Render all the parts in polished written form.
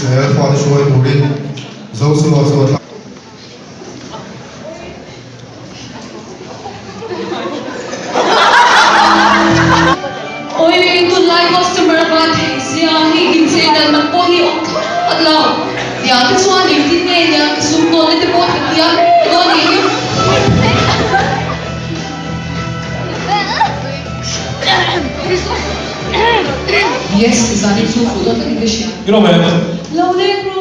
Israel fate hruai turin Josua chu a thlah. Oi, tunlai customer va thei sia hi inchei dan man pawh hi awm thlawt lo. Tiang te chuan engtin nge niang ka sum dawn te pawh ka tia mai dawn nih hi. Yes, zan in chu fuh dawn takin ka hria. Lo leng ru.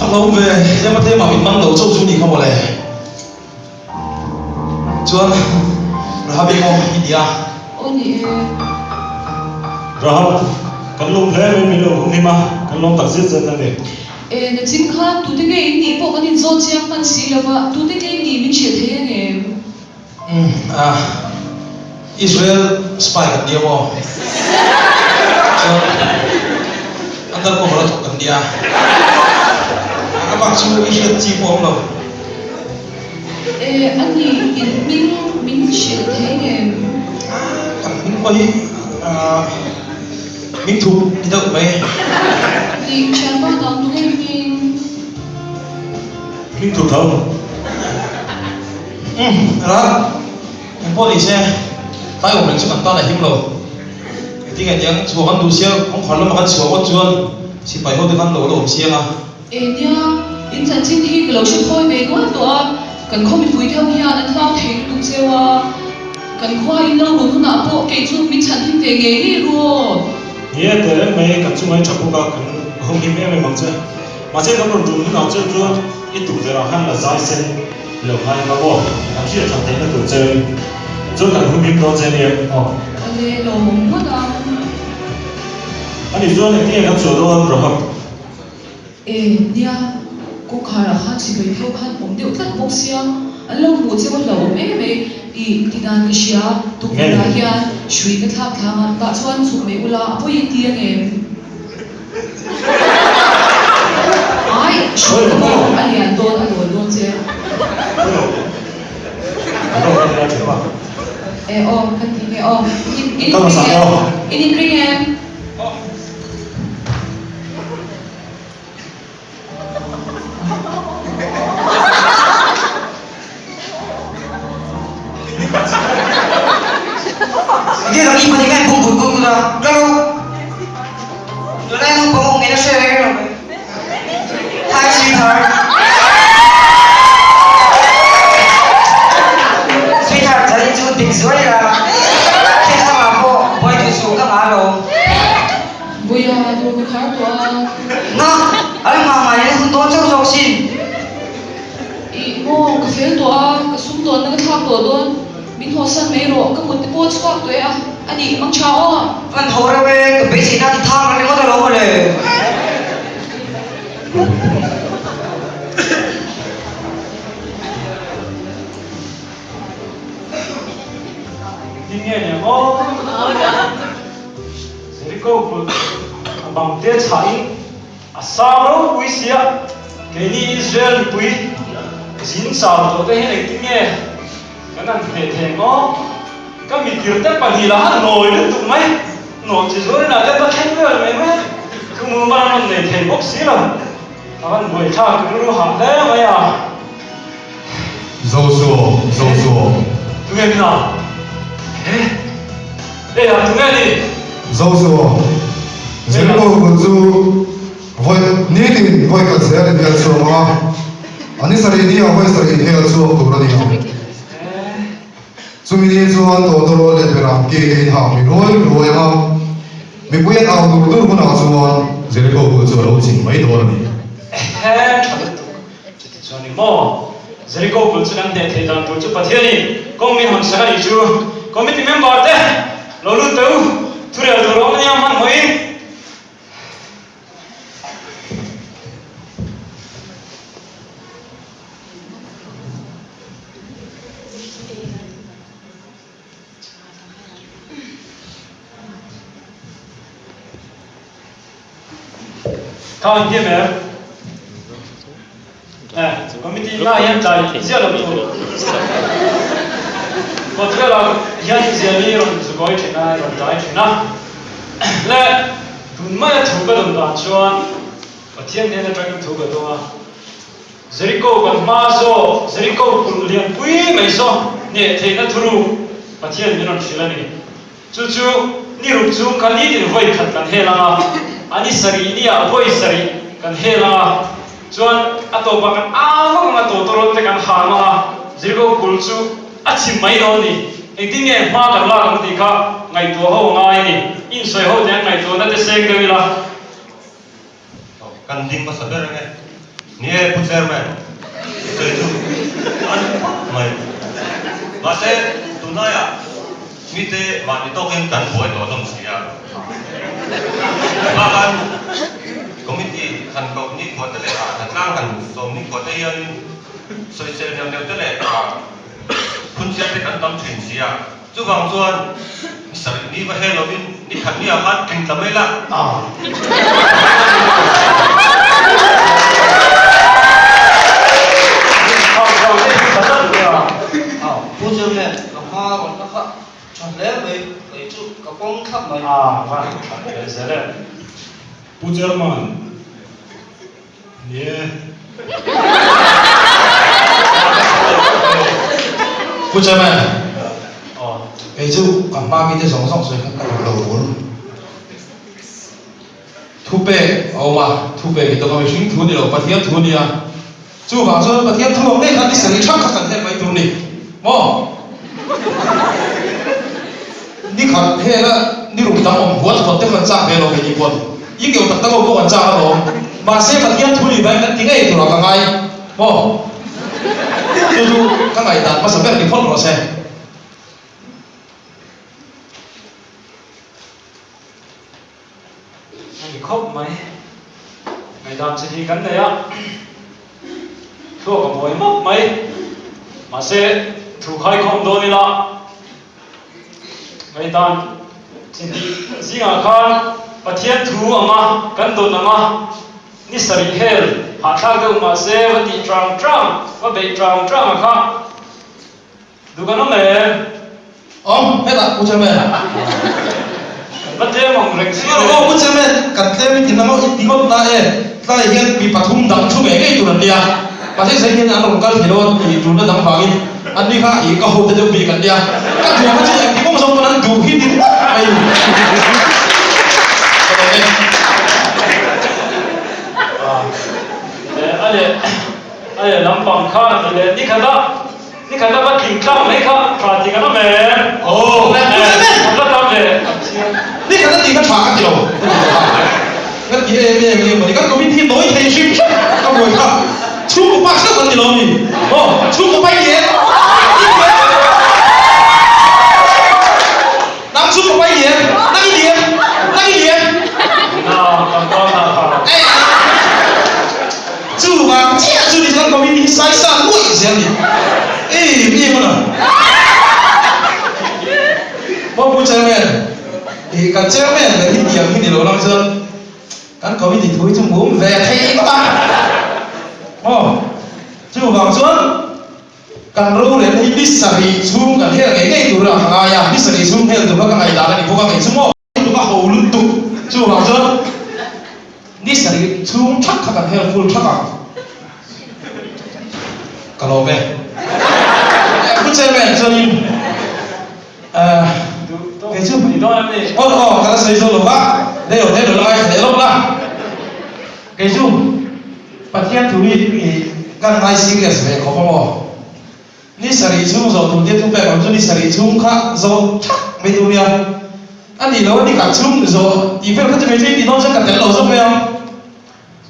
hlawm ve, tlema tlema min man lo chauh chu ni kha mawle. Chuan Rahabi maw i nia? Aw ni e. Rahab, kan lawm hle mai min lo hum him a, kan lawm tak zet zet a ni. E, nachin khan tute nge in nih pawh kan inzawt chiang hman si lo va, tute nge in nih min hrilh thei ang em? Umm, ah, Israel spy kan nia maw? Chuan undercover a thawk kan nia. A bak chu i hriat chi pawh a awm lo. E, a ni, in hming min hrilh thei ngem? Ah, kan hming pawh hi, ah, hming thup ni deuh mai. Ih, thianpa dang tu nge hming? Hming thup tho. Umm, ral, eng pawh ni se, tlai awm reng chu kan tan a him lo. Engtin nge tiang chhuah kan duh sia, kawngkhar lama kan chhuah ngawt chuan sipai ho te khan lo la awm siang a. E nia, in chanchin hi ka lo hre thawi ve nual tawh a, kan khaw mipui deuh hian an hlau thei lutuk cheu a, kan khua in lo run hunah pawh kei chu min chhan him ve ngei ngei ru aw. Nia, teh reng mai, kan chunga i tha bawk a, kan hawng him em em ang che. Mahse kan rawn run hunah cheu chuan i tukverh ah khan la zai sen lo ngai ang aw, kan hriat that theihna tur cheu in chuan kan hum him dawn che nia aw. Awle, lawmawm ngawt ang. Ani chuan engtinge kan chhuah dawn Rahab? E, nia, kawngkhar ah khan sipai pheu khan awm deuh tlat bawk sia, an lo hmuh cheu a hlauhawm em mai, i ti dan ka hria, tukverh ah hian hrui ka thlak thlang a, tah chuan chhuk mai ula a pawi in ti ang em? Ai, hrui ka maw a lian dawn a lawi dawn che. E aw, ka ti nge aw, in in ring em? In in ring em? Buia dawr ka khar tawh a. Na, a la nghah ngai a hun dawn chauh zawk sin. Ih maw, ka fel tawh a, ka sum dawnna ka thlak tawh dawn. Min hawsan mai rawh, ka mut te pawh a chhuak tawh e a, a nih mang tha aw. Van tho reuh e, ka beiseina ti thang reng ringawt alawm mawle. Engtin nge ni ang aw? Jericho kut a bang te chhahin a sang ropui sia, keini Israel mipui zin chau tawh te hian engtin nge kan han hneh thei ang aw? Ka mitir te pahnih lah a nawi lutuk mai, nawh chi zuar inah te an va thleng vel mai mai a, thu mumal an rawn nei thei bawk si lo, a van buaithlak rilru hah hle mai a. Zozo, Zozo. Tunge min a? He? Hei ah tunge ni? Zozo, Jericho kut chu vawi nitin vawi khat zel in hel chhuak ang a, a ni sarih ni ah vawi sarih in hel chhuak tur a ni ang. Chumi ni chuan tawtawrawl leh berang ki te in hah mi ruai ruai ang a, mipui an au dur dur hunah chuan Jericho kut chu a lo chim mai dawn a ni. Ehe, tha lutuk. Chutichuan ni maw? Jericho bul chu kan hneh theih dan tur chu Pathianin kawng min hawn sak a nih chu. Committee member te lo lut teh u, thurel tur a awm ania hmanhmawhin. Kha an hniam em? Eh, committee na hian tlai ziah lo tur. Kawtvelah hian ziah hi rawn zukawi thin a, rawn tlai thin a. Le, tun maia thu ka dawn dan chuan Pathian hnen atangin thu ka dawng a. Jericho kan hma zawk, Jericho kulh lianpui mai saw hneh theihna thuruk Pathian min rawn hrilh a ni. Chu chu ni ruk chung kha nitin vawi khat kan hel ang a, a ni sarih nia vawi sarih kan hel ang a, chuan a tawpah kan au vak ang a, tawtawrawt te kan hang ang a, Jericho kul chu a chim mai dawn a ni. Engtin nge hma kan lak ang tih kha ngaihtuah ho a ngai a ni. Insawi ho te an ngaihtuahna te seng deuh ila. Kan ding hmasa ber ang e. Ni e Pu Chairman, sawi chu a ni khawp mai. Mahse, tunlaiah mite mahni tawkin kan buai tawh hlawm si a. Bakah Committee han koh nikhua te leh a tlang han sawm nikhua te hianin sawisel neuh neuh te leh phunchiar te kan tam thin si a. Chuvang chuan ni sarih ni va he lovin ni khat ni ah khan tling tla mai la. Pu Chairman, ka hma rawn la kha tha hle mai, kei chu ka pawm thlap mai. Pu Chairman, Ni e. Pu Chairman, kei chu ka hma mite zawng zawng sawi kha ka duh lo bul. Thupek a awm a, thupek i tawk a, mihring thu ni lo, Pathian thu a nia. Chuvang chuan Pathian thu ang ngei khan i sarih thak kha kan hek mai tur ni maw? Ni khat hela ni ruk dang awm huat huat te kha kan chak ve lo keini pawn i keu tak tak ho pawh kan chak alawm. Mahse Pathian thu ni vangin kan ti ngei turah ka ngai maw? Chu chu ka ngaihdan hmasa ber ni phawt rawh se. A ni khawp mai. Ngaidam che hi kan nei a, thluak a buai map mai. Mahse, thu khaikhawm dawn ila, ngaihdan chi hnih zingah khan Pathian thu anga kan dawn anga ni sarih hel hahthlak deuh mahse va tih tang tang, va beih tang tang a kha. Duh kan awm em? Awm, hetah Pu Chairman. Kan va tlem ang reng si ve. Aw Pu Chairman, kan tlem i ti na ngawt i ti ngawt na e. Tlai hian mi pathum dang thu ngei ngei tur an nia. Mahse zai hian an rawn kal thei lo a tih tulna dang vangin an ni kha i ka hote deuh bik an nia. Ka duh ang chu engti kawng zawng pawn an duh hi ni ngawt mai. Ka lawm e. A leh a leh lampang kha ni leh ni khat a. Ni khat a va tling tlang mai kha tha ti kan awm em? Aw, Kan va tam ve ang chiang. Ni khat a tih kha tha ka ti lo, ka ti lo kha. Ka ti em em em mawni, kan committee hi nawi thei hrim hrim ka buai kha. Chhungkaw pa hreuh kan ti lo a mi? Aw, chhungkaw pa i ni em? I ni em? Nang chhungkaw pa i ni em? Nang i ni em? Nang i ni em? Na, kan pa na kha. Chuvang chiah chu ni chuan committee hi sai sa nuaih zel ni. Em em a lo. Maw Pu Chairman, ih kan Chairman ber hi tiang hi ni lo lang chuan kan committee thu hi chu mum ve thei ngawt a. Maw chuvang chuan kan rorelna hi ni sarih chhung kan hel ngei ngei tur a ka ngai a, ni sarih chhung hel tur kha ka ngaihdan a ni bawk a ngei chu maw. Lutuk a ho lutuk chuvang chuan ni sarih chhung thak kha kan hel full thak ang ka lawm e. Pu Chairman chuanin kei chu aw aw ka la sawi zo lo va lei aw te lo la ngaithla leh lawk la kei chu Pathian thu hi kan ngai serious ve khawp a maw. Ni sarih chhung zawh tur tia thupek awm chu ni sarih chhung kha zawh thak mai tur nia. A nih loh a ni khat chhung zawh tih vel kha chu kei chu i tih dawn chuan ka tel lo zawk mai ang.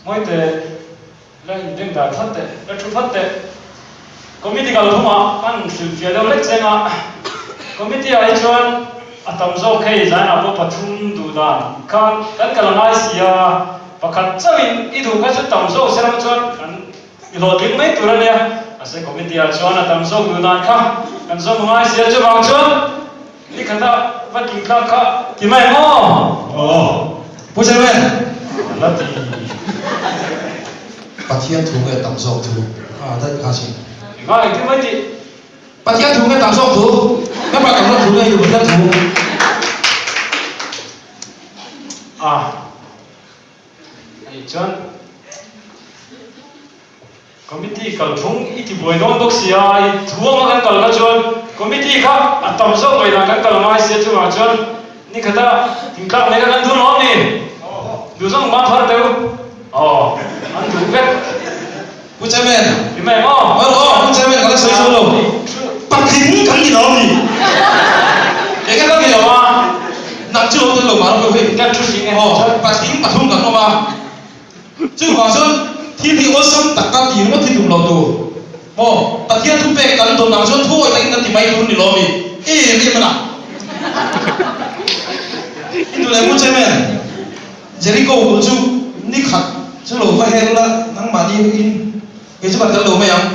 Ngawi teh, la inbeng dan phat teh, la thu phat teh. Committee kal thumah kan hrilhfiah deuh hlek cheng a, Committee ah hi chuan a tam zawk hei zainah pawh pathum duh dan khan kan kal a ngai si a, pakhat chauhin i duh kha chu tam zawk se ram chuan kan I hlawhtling mai tur a nia. Mahse committee ah chuan a tam zawk duh dan kha kan zawm ngai sia chuvang chuan ni khata va tling tlak kha ti mai ang aw. Aw. Pu Chairman. La ti. Pathian thu nge tam zawk thu a daih kha sin. Engah engtin mai tih. Pathian thu nge tam zawk thu. Member tam zawk thu nge i duh Pathian thu. A. Anih chuan Committee kalphung i ti buai dawn bawk si a, i thu anga kan kal kha chuan Committee kha a tam zawk mai dan kan kal ngai si a, chuvang chuan ni khata thingtlak nei kha kan duh lawm ni? Duh zawng ban phar teu. Aw, an duh vek. Pu Chairman. Ti mai maw? Aw, aw, Pu Chairman ka la sawi zo lo. Patling kan ni lo mi? Eng kan ni lo a? Nang chu lo tel lo mah lo hei. Kan thu hring e. Aw, patling pathum kan awm a. Chuvang chuan. Thil hi awlsam tak a ti ringawt hi tum lo tur. Maw? Pathian thupek kan dawn ang chuan thuawi takin kan ti mai tur ni lo mi? Em em a na. I duh leh mu che men. Jericho bul chu ni khat chu lo va hel ula nangmahni in kei chu ka tel lo mai ang.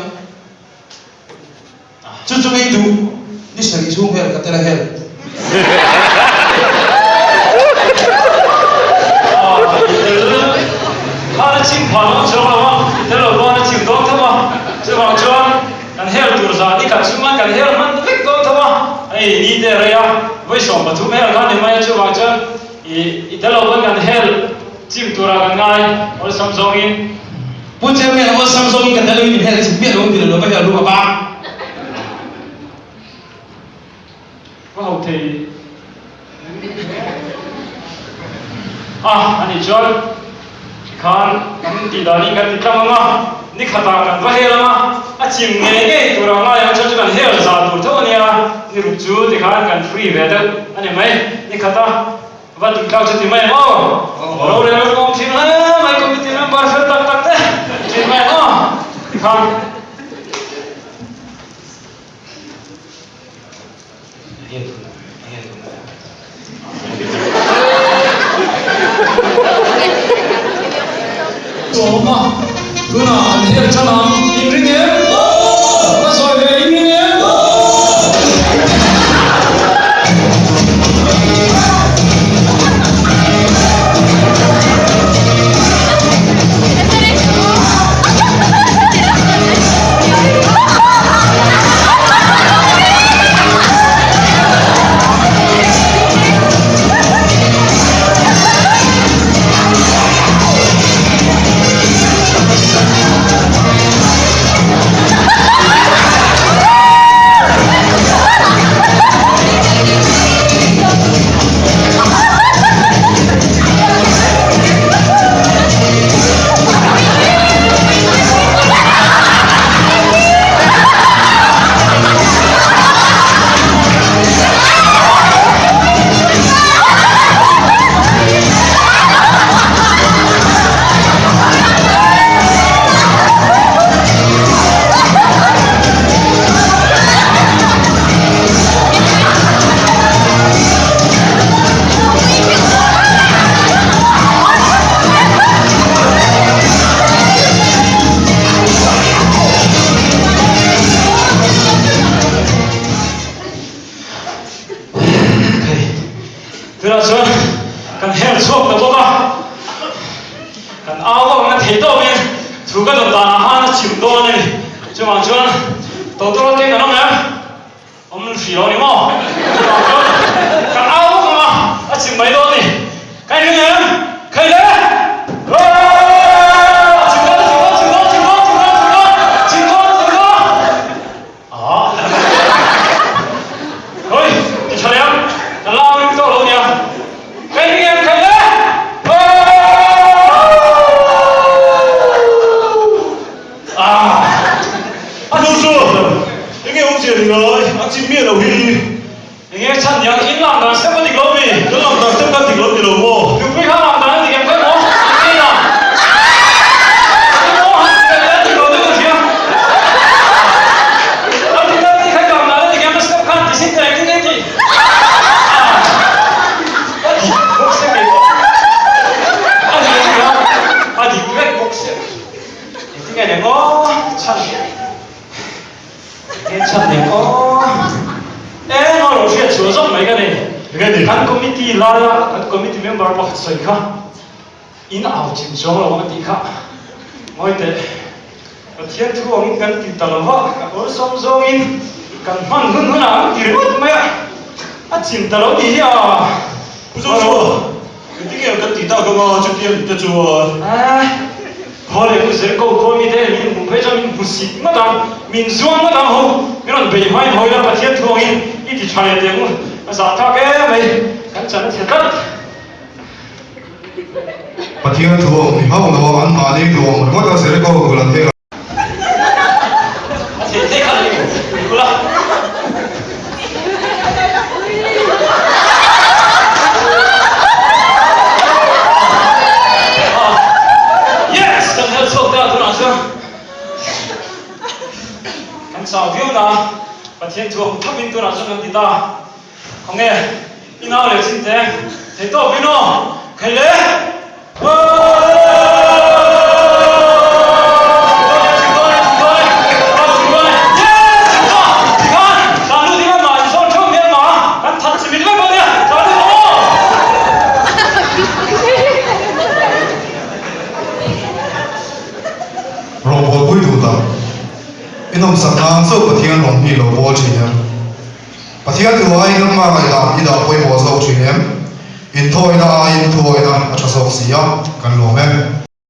Chu chu ngei duh ni sarih chhung vel ka tel a hel. Khan a chim phah lo chuang lo a, i tel lo pawn a chim dawn tho a, chuvang chuan kan hel tur zah ni khat chhunga kan hel hman vek dawn tho a, hei ni te rei a, vawi 13 hel kha ni mai a, chuvang chuan i tel lo pawn kan hel chim turah kan ngai awlsam zawngin. Pu Chairman, awlsam zawngin ka tel lo in hel chim miah lo in ti lo lo va hel ru a pa. Ka ho thei a anih chuan tikhan kan tih danin kan ti tlang ang a, ni khatah kan va hel ang a, a chim ngei ngei tur ang lai ang chuan chu kan hel zah tur tho a nia, ni ruk chu tikhan kan free ve deuh a ni mai, ni khata va tih tlak chu ti mai ang aw, rorel a kawng thin hle mai committee member fel tak tak te thin mai ang aw tikhan. Sawma, tunah an hel than ang, in ring em? Ka sawi ve in ring em? Tunah chuan kan her chhuak ta bawk a, kan au vak na thei tawkin thu ka dawn danah khan a chim dawn a ni. Chuvang chuan Totoro te kan awm em? Awm hri lo ni maw? Chuvang chuan kan au vak ang a, a chim mai dawn a ni. Ka inring em? Khai le! A chim dawn, a chim dawn, chim dawn, chim dawn, chim dawn, chim dawn, chim dawn, chim dawn! Ah! Hoi, ti tha leh ang, kan la au ring tawh lo nia. Ka inring em? Khai le! Ah! A hnu chu enge awm zia ni ngai? A chim miah lo hi. Enge chhan nia? In lam dan step a dik lo mi? Kan lam dan step kha dik lo ni lo maw? Nupui kha lam dan a dik em kha maw? Enge lam? Enge maw han ti leh a dik lo deuh a hria. A dik a dik kha lam dan a dik em a step khan ti sin ta engtin nge tih? Ah! A dik bawk sia kei pawh. A dik a dik a, a dik vek bawk sia. Engtin nge nen aw chhan Engtin chhan nen aw Eng aw lo hriat chhuah zawk mai ka nei. Enge ni? Kan committee laia kan committee member pakhat sawi kha in au chim chuang lo ang a tih kha. Ngawi teh, Pathian thu angin kan ti ta lo va, kan awlsam zawngin kan hman hun hunah an ti ringawt mai a, a chim ta lo tih hi a. Pu Zozoa, Engtin nge kan tih tak anga chutia ni te chuan? Eh, khaw leh u zer ko khaw mi te min hmuh phei chuan min hmu sik ngawt ang, min zuang ngawt ang ho, min rawn bei hmai hawi la Pathian thuangin i ti tha leh teh ang u, a zah thlak em mai, kan chan a chhe tlat. Pathian thuang ni hauh lo a, anmahni duang ringawt a Jericho kul an hel a. A thei thei kha ni kul a. Yes, kan hel chhuak ta tunah. chuan kan chau viau na Pathian thu ang thapin tunah chuan kan ti ta. Khawnge i nau leh chin te thei tawp in aw khai le. Rawngbawlpui duh tak, i nawmsak nan chauh Pathian rawng hi lo bawl thin em? Pathian thu aiin nangmah ngaihdan i dah pawimawh zawk thin em? Inthawina aiin thuawina a tha zawk si a, kan lawm e.